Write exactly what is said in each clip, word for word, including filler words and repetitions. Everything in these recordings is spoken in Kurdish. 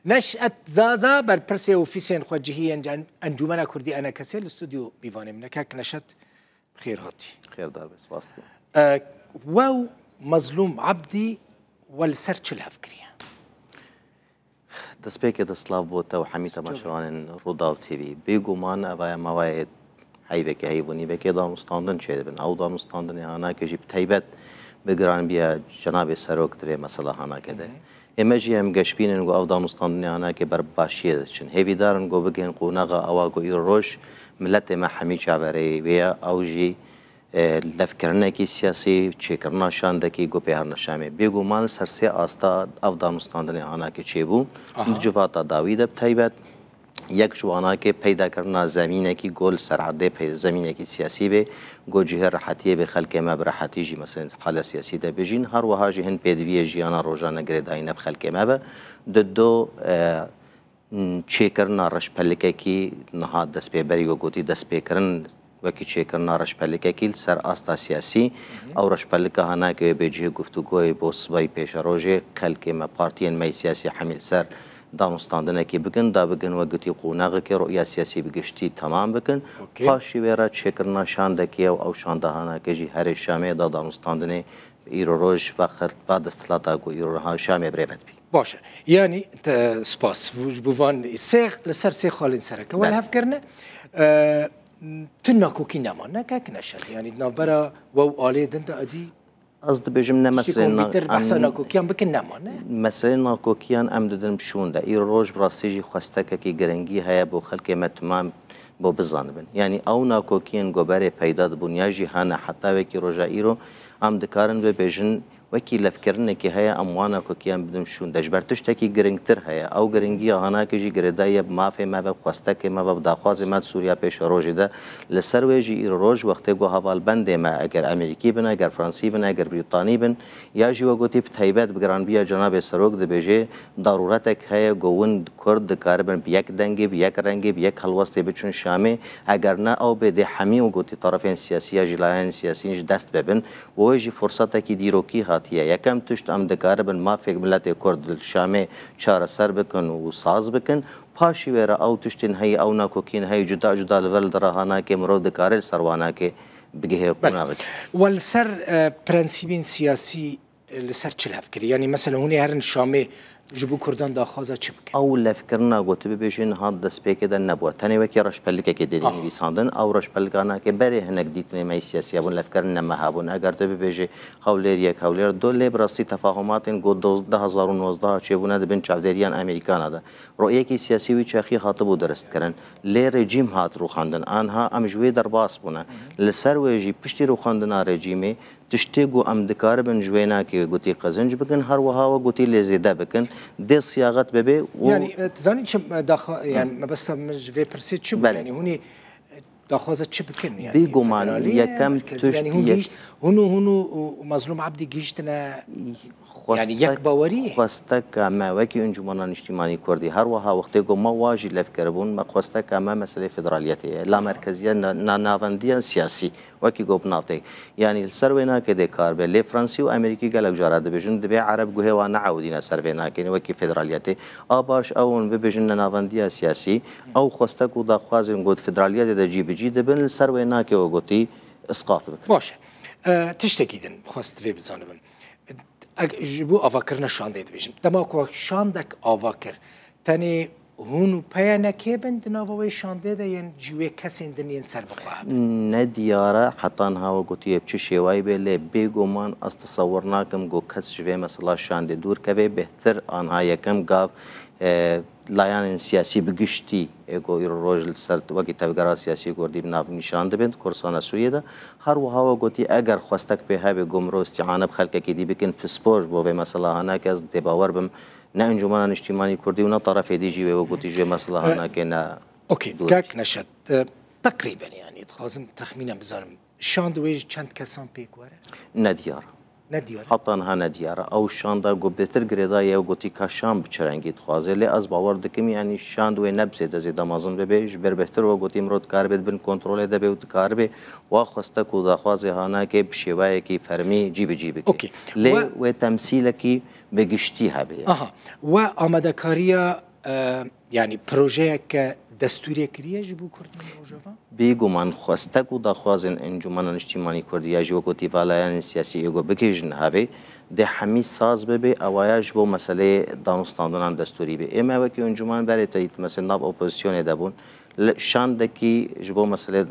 Neşet Zaza, berpirsê ofîsên xwecihî yên Encûmena Kurdî, ENKSê, li stûdyo mîvanê min e. Kek Neşet, bi xêr hatî. Xêrdar be, spas dikim. E, we û Mezlûm Ebdî we li ser çi li hev kiriye? Destpêkê de silav bo te û hemî temaşevanên Rûdaw T V. Bêguman ev aya mawayê heyvekê, heyv û nîvekê danûstandin çêdibin. Ew danûstandinê hanake jî bi teybet bi giranbiya cenabê serok di vê mesela hanake de. Ê me jî em geşbînin ku ew danûstandinê hanake ber bi başiyê diçin. Hêvîdar in ku bigihên qonaxa ewa ku îro roj miletê me hemî çaverê wê ye, ew jî e, levkirinekî siyasî, çêkirina şandekî ku pê hatina Şamê. Bêguman li ser sê asta ev danûstandinê hanake çêbû. Aha. Di civata dawî de bi teybet yek ji wanakê peydakirina zemînekî ku li ser erdê pey-, zemînekî siyasî bê, ku cihê rehetiyê bê, xelkê me bi rehetî jî meselên hala siyasî de bijîn. Her wiha jî hin pêdiviyê jiyana rojane girêdayî ne bi xelkê me be. Di do, e, Çêkirina reşpelikekî niha destpêberî ku gotî destpêkirin wekî çêkirina reşpelikekî li ser asta siyasî. Hı hı. Ew reşpelika hanake wê bê cihê guftûgoyê bo sibayî pêşerojê xelkê me, partiyên me yê siyasî hemî li ser danûstandinekî bikin, da bikin wek gotî qonaxekê, ruya siyasî bi giştî temam bikin. Okey. Paşî wê re çêkirina şandekê ye û ew şanda hanake jî herê Şamê da danûstandinê îro roj va xel-, va desthilata ku îro niha Şamê birêve dibî. Baş e. Yanî te spas. Ji bo van sê, li ser sê xalên sereke we li Belê. hev kirine. E, tu nakokî nema, ne kek Neşet. Yanî di navbera we û aliyê din de edî Ez dibêjim ne tiştê meselên na-, komîtir behsa em nakokiyan bikin nema, ne? Meselên nakokiyan em didin bi şûn de. Îro roj bi rastî jî xwestekekî girîngî heye bo xelkê me, temam bo bizanibin. Yanî ew nakokiyên ku berê peyda dibûn ya jî hene heta wekî roja îro, em dikarin bibêjin wekî levkirinekî heye, em wan nakokiyan bidin şûnde. Ji ber tiştekî girîngtir heye. Ew girîngiya hanakê jî girêdayî ye bi mafê me ve, bi xwestekê me ve, bi daxwazê me di Sûriya pêşerojê de. Li ser wê jî îro roj wextê ku hevalbendê me, eger Amerîkî bin, eger Fransî bin, eger Brîtanî bin, ya jî we gotî bi teybet bi giranbiya cenabê serok dibêjê, darûretek heye ku win Kurd dikaribin bi yek dengê, bi yek rengê, bi yek helwestê biçin Şamê. Eger ne, ew bê dê hemî û gotî terefên siyasî ya jî layên siyasî ji dest bibin. Û wê jî fursatekî dîrokî hatiye. Yekem tişt, em dikaribin mafê miletê Kurd li Şamê çareser bikin û saz bikin. Paşî wê re ew tiştên heyî, ew nakokiyên heyî cuda cuda li vir li dira hanakê mirov dikare li ser wanakê bigihê Belê. qonaxekê. We li ser, e, prensîbên siyasî li ser çi levkirî? Yanî mesela hûn ê herin Şamê ji bo Kurdan daxwaza çi bikin? Ew levkirina ku tu bibêjî niha di destpêkê de nebû. Tenê wekî reşpelikekê dêrî Ah. nivîsandin. Ew reşpelikana ke berê hinek dîtinê me yê siyasî hebûn, levkirinê me hebûn. Eger tu bibêjî Hewlêr yek, Hewlêr du, lê bi rastî tefahumatên ku doz-, du hezar û nozdeh çêbûne di bin çavdêriyan Amerîkana de. Rûyekî siyasî wî çaxî hatibû diristkirin. Lê rejîm hat rûxandin. Anha em ji wê derbas bûne. Li ser wê jî piştî rûxandina rejîmê Tiştê ku em dikaribin ji wê nakê gotî qezenc bikin, her wiha we gotî lê zêde bikin, dê siyaxet bibe û Yanî, e, tu zanî çi, e, daxwa-, yani, mebesta min ji vê pirsê çi bû? Belê. Yani, hûn ê, e, daxwaza çi bikin? Yani, Bêguman, federalî ye, yekem merkezî? Tişt Yani, hûn yek- gihîşt-, hûn û, hûn û, û Mezlûm Ebdî gihîştine, yani, Xwestek-, yekbawerî? Xwesteka me wekî Encûmena Niştîmanî Kurdî, her wiha wextê ku me wa jî lev kiribûn, me xwesteka me meselê federaliyetê ye, lamerkeziya na-, na-, navendiya siyasî. Wekî ku bi nav tê. Yanî li ser wê nake dê kar be. Lê Fransî û Amerîkî gelek cara dibêjin, divê Ereb guhê wan neewidîne ser vê nake, wekî federaliyetê. A baş ew in bibêjin nenavendiya siyasî, ew xwestek û daxwazên ku di federaliyetê de cî bi cî dibin, li ser wê nake we gotî isqat bikin. Baş e. E, tiştekî din xwest divê bizanibim. Eg-, ji bo avakirina şandê dibêjim. Dema ku şandek ava kir, tenê hûn û P Y N K bin di nava wê şandê de yên jî wê kesên din yên serbixwe hebin? Ne diyar e, heta niha we gotiye bi çi şêwayî bê, lê bêguman ez tesewir nakim ku kes ji vê mesela şandê dûr keve. Bêhtir anha yekem gav, e, layanên siyasî bi giştî, ê ku îro roj li ser wekî tevgera siyasî Kurdî bi nav nîşan dibin di Kurdistana Sûriyê de. Her wiha we gotî, eger xwestek pê hebe ku mirov îstîane bi xelkekî dî bikin, pispor ji bo vê mesela hanake, ez dê bawer bim, ne Encûmena Niştîmanî Kurdî û ne terefê dî jî wê we gotî ji vê mesela hanake ne Okey, dûr. Kak Neşet, e, teqrîben, yani, dixwazim texmînen bizanim, şand wê ji çend kesan pêk were? Ne diyar. Ne diyar e? Heta niha ne diyar e. Ew şanda ku bêhtir girêdayî ye, ew gotî ka şand bi çi rengî dixwaze. Lê ez bawer dikim, yani, şand wê ne bi zêde zêde mezin bibe. Ji ber bêhtir we gotî mirov dikaribe di bin kontrolê de be û dikaribe wa xwestek û daxwazê hanake bi şêwayekî fermî cî bi cî bike. Okey. Lê We wê temsîlekî bi giştî hebe. Aha. We amadekariya e, yanî projeyeke destûrê kiriye ji bo Kurdên Rojava? Bêguman xwestek û daxwazên Encûmena Niştîmanî Kurdî ya jî wek gotî valayên siyasî êgo bigihîjin havê, dê hemî saz bibe, ewaya ji bo meseleyê danûstandinan destûrî be. Ê me wekî Encûman berê te dît, mesela nav opozîsyonê de bûn, li şandekî ji bo meselê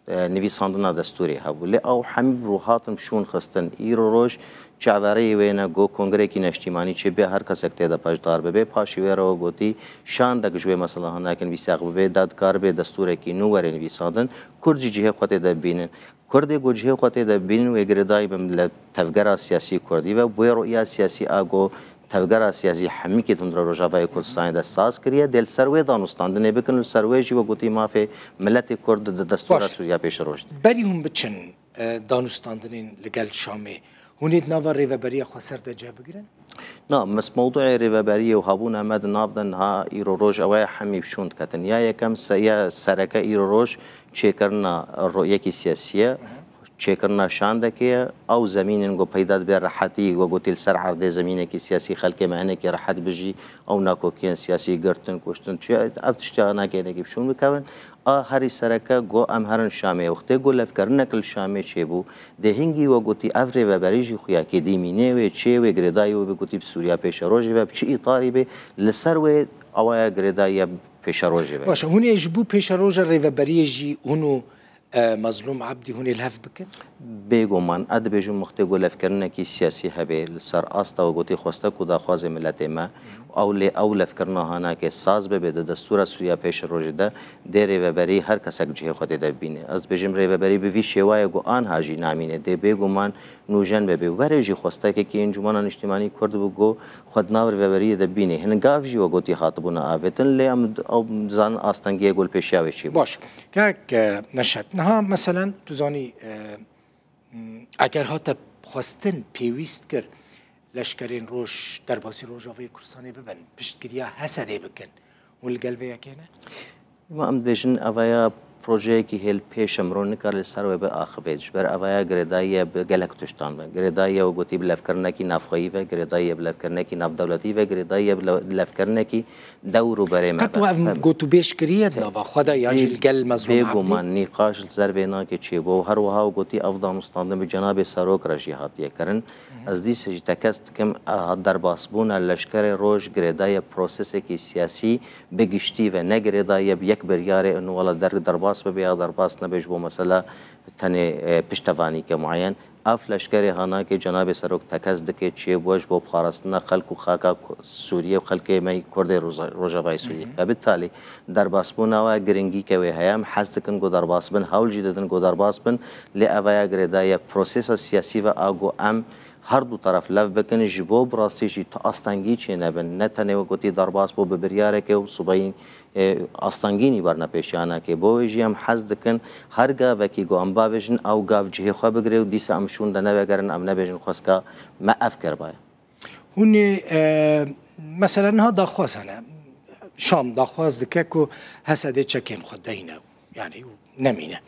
e, nivîsandina destûrê hebû. Lê ew hemî bi rû hatin şûn xistin. Îro roj çavereyê wê ne, got kongrekî neştîmanî çêbe, her kesek tê de beşdar bibe. Paşê wê re gotî şandek ji wê mesela hinekî nivîsaq bibe, da dikaribe destûrekî nû were nivîsandin. Kurd jî cihê xwe tê de bibînin. Kurdê ku cihê xwe tê de bibînin wê girêdayî bin li tevgera siyasî kurdî ve. Bi wê roya siyasî a ku tevgera siyasî hemîkê tundra Rojavayê Kurdistanê de saz kiriye, dê li ser wê danûstandinê bikin, li ser wê jî wek gotî mafê miletê Kurd di destûra Baş. Sûriya pêşeroj de. Berî hûn biçin e, danûstandinên li gel Şamê, hûn ê di nava rêveberiya xweser de cih bigirin? Na, mis mewduê rêveberiyê û hebûna me di nav de niha îro roj ew e hemî bi şûn diketin. Ya yekem se-, ya sereke îro roj çêkirina ro-, yekî siyasî ye, çêkirina şandekê ye, ew zemînên ku peyda dibe rehetî, wek gotî li ser erdê zemînekî siyasî xelkê me hinekî rehet bijî, ew nakokiyên siyasî girtin, kuştin, çi, ev tiştiya hinekê hinekî bi şûn bikevin. A herî sereke ku em herin Şamê, wextê ku levkirinek li Şamê çêbû, dê hingî wek gotî ev rêveberî jî xuya kê dîmînê wê, çê wê, girêdayî wê bi gotî bi Sûriya pêşerojê ve, bi çi îtarî bê, li ser wê awaya girêdayî ye pêşerojê ve. Baş e, hûn ê ji bo pêşeroja rêveberiyê jî hûn û e, Mezlûm Ebdî hûn ê li hev bikin? Bêguman, ez dibêjim wextê ku levkirinekî siyasî hebe li ser asta wek gotî xwestek û daxwazê miletê me, ew lê ew levkirina hanakê saz bibe di destûra Sûriya pêşerojê de, dê rêveberî her kesek cihê xwe tê de bibîne. Ez dibêjim rêveberî bi vî şêwayê ku anha jî namîne, dê bêguman nûjen bibe. Were jî xwestekekî Encûmena Niştîmanî Kurd bû ku xwe di nav rêveberiyê de bibîne. Hin gav jî wek gotî hatibûne avêtin, lê em ew dizanin astengiyê ku li pêşiya wê çêbû. Baş. Kak, e, Neşet, niha meselen tu zanî, e, m, eger hate xwestin pêwîst kir leşkerên roj derbasî Rojavayê Kurdistanê bibin, piştgiriya Hesedê bikin, hûn li gel vê yekê ne? Ma em dibêjin, ev ya projeyekî hêl pêş e, mirov nikare li ser wê biaxivê. Ji ber ev ya girêdayî ye bi gelek tiştan ve. Girêdayî ye wek gotî bi levkirinekî navxweyî ve, girêdayî ye bi levkirinekî navdewletî ve, girêdayî ye bi le-, levkirinekî dewr û berê me ve. Qet we ev gotûbêj kiriye di nava xwe de yan jî li gel Mezlûm Ebdî? Bêguman nîqaş li ser vê nakê çêbû û her wiha wek gotî ev danûstandin bi cenabê Serok re jî hatiye kirin. Ez dîsa jî tekez dikim, aha, derbasbûna leşkerê roj girêdaye prosesekî siyasî bi giştî ve, ne girêdaye bi yek biryarê û wela der-, derbas bibe ya derbas nebe ji bo mesela tenê, e, piştevanîke mueyen. Ev leşkerê hanakê cenabê Serok tekez dike çêbû ji bo parastina xelk û xaka Ku-, Sûriye û xelkê me yî Kurdê Roza-, Rojavayê Sûriye. Fe bi talî derbasbûna we giringîke wê heye. Em hez dikin ku derbas bin, hewl jî didin ku derbas bin. Lê ev ya girêdaye prosesa siyasî ve a ku em her du teref lev bikin, ji bo bi rastî jî tu astengî çênebin. Ne tenê wek gotî derbas bû bi biryareke û subeyî e, astengînî berne pêşiyanakê. Bo wê jî em hez dikin her gavekî ku em bavêjin ew gav cihê xwe bigire û dîsa em şûn de nevegerin, em nebêjin xweska me ev kerbaye. Hûn ê, e, mesela niha daxwaz hene. Şam daxwaz dike ku Hesedê çekên xwe deyne. Yanî nemîne.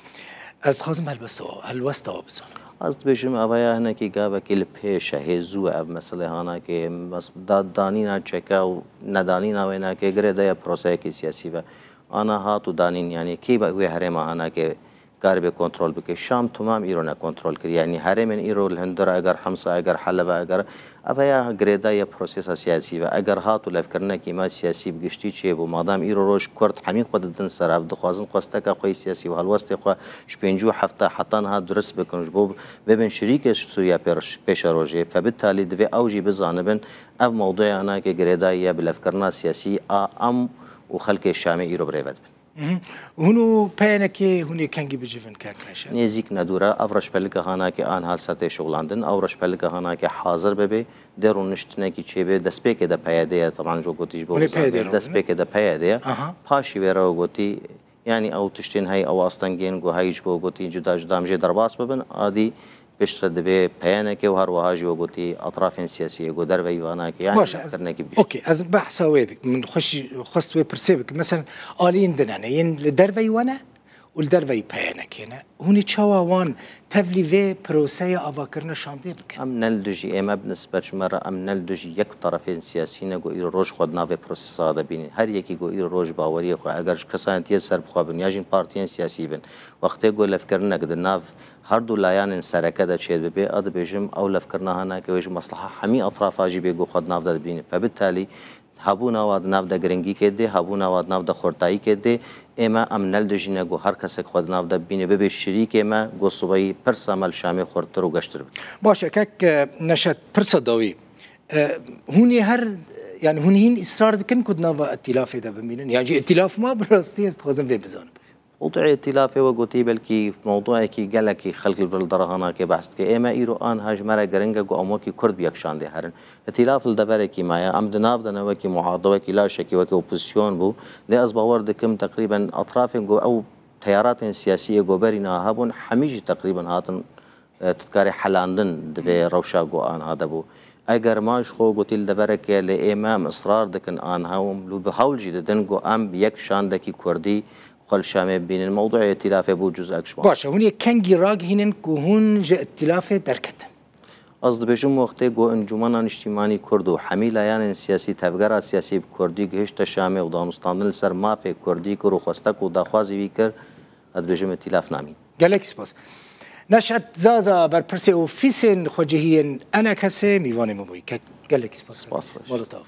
Ez dixwazim helbesta-, helwesta we bizanim. Ez dibêjim, ev ya hinekî gavekî li pêş e, hê zû e ev meselê hanakê, mes-, da-, danîna çeke û nedanîna wê nake, girêdaye proseyekî siyasî ve. Ana hat û danîn, yanî kî be wê herêma hanakê karibe kontrol bike. Şam temam îro ne kontrol kiriye. Yanî herêmên îro li hundir, eger Himsa, eger Helebe, eger Ev ya girêdayî ya prosesa siyasî ve. Eger hat û levkirinekî me siyasî bi giştî çêbû, madem îro roj Kurd hemî xwe didin ser hev, dixwazin xwesteka xwe yê siyasî û helwestê xwe ji pêncî û heft heta niha durist bikin, ji bo bibin şirîkê Sûriya pêş-, pêşerojê, fe bi talî divê ew jî bizanibin, ev mewdûya anakê girêdayî ye bi levkirina siyasî a em û xelkê Şamê îro bi rê ve dibin. Mhm. Hûn û P Y N K hûn ê kengî bicivin kek Neşet? Nêzîk nedûr e. Ev reşbelika hanakê anha li ser tê şixulandin. Ew reşbelika hanakê hazir bibe, dê rûniştinekî çêbe. Destpêkê de P Y D ye, teban ji gotî ji bo Hûn ê P Y D bizanibin. Rûnin? Destpêkê de P Y D ye. Aha. Paşî wê re gotî, yanî ew tiştên hey, ew astengên ku hey ji bo gotî cuda cuda em jê derbas bibin. Adî Piştre dibê P Y N K û her wiha jî wek gotî etrafên siyasî yê ku derveyî vana ke, yanî Baş e, ez, lefkirinekî bi giştî. Okey, ez behsa wê dikim. Min xweşî xwest wê pirsê bikim. Meselen, aliyên din hene, yên li derveyî we ne û li derveyî P Y N'ê ne. Hûn ê çawa wan tevlî vê proseya avakirina Şamê bikin? Em ne li dijî ê me, bi nisbet ji me re, em ne li dijî yek terefên siyasî ne ku îro roj xwe di nav vê prosesa de bînin. Her yekî ku îro roj baweriyê xwe, eger ji kesanetiyê serbixwe bin ya jî partiyên siyasî bin, wextê ku levkirinek di nav her du layanên sereke de çêdibibe, ez dibêjim ew levkirina hinekê wê ji mesleha hemî etrafa jî bê ku xwe di nav de dibînin. Febitalî hebûna wa di nav de giringîkê dê, hebûna wa di nav de xurtayîkê dê. Ê me, em ne li dijî ne ku her kesek xwe di nav de bibîne, bibe şirîkê me, ku sibehî pirsa me li Şamê xurttir û geştir bibe. Baş e, kek, e, Neşet, pirsa dawî. E, hûn ê her, yani hûn hîn îsrar dikin ku di nava îtîlafê de bimînin? Yan jî îtîlaf ma bi rastî, ez dixwazim vê bizanim. Mewdûê îtîlafê we gotî, belkî mewdûyekî gelekî xelk li vir li derahana ke behs dike. Ê me îro aniha ji me re giring e ku em wekî Kurd bi yek şandê herin. Îtîlaf li deverekî me ye. Em di nav de ne wekî muarede, wekî laşekî, wekî opozîsyon bû. Lê ez bawer dikim teqrîben etrafên ku ew teyaratên siyasî yê ku berî niha hebûn, hemî jî teqrîben hatin, e, tu dikarî helandin di vê rewşa ku aniha de bû. Eger ma ji xwe gotî li devereke, lê ê me em israr dikin aniha û em li bi hewl jî didin ku em bi yek şandekî Kurdî xwe li Şamê bibînin. Mewdûê îtîlafê bû cuzek ji wan. Baş e, hûn yê kengî ragihînin ku hûn ji îtîlafê derketin? Ez dibêjim wextê ku Encûmena Niştîmanî Kurd û hemî layanên siyasî, tevgera siyasî bi Kurdî gihişte Şamê û danûstandin li ser mafê Kurdî kir û xwestek û daxwazî wî kir, ez dibêjim îtîlaf namîn. Gelek spas. Neşet Zaza, berpirsê ofîsên xwecihiyên ENKSê, mîvanê me bûyî. Ke-, gelek spas. Spas xweş. Molotof.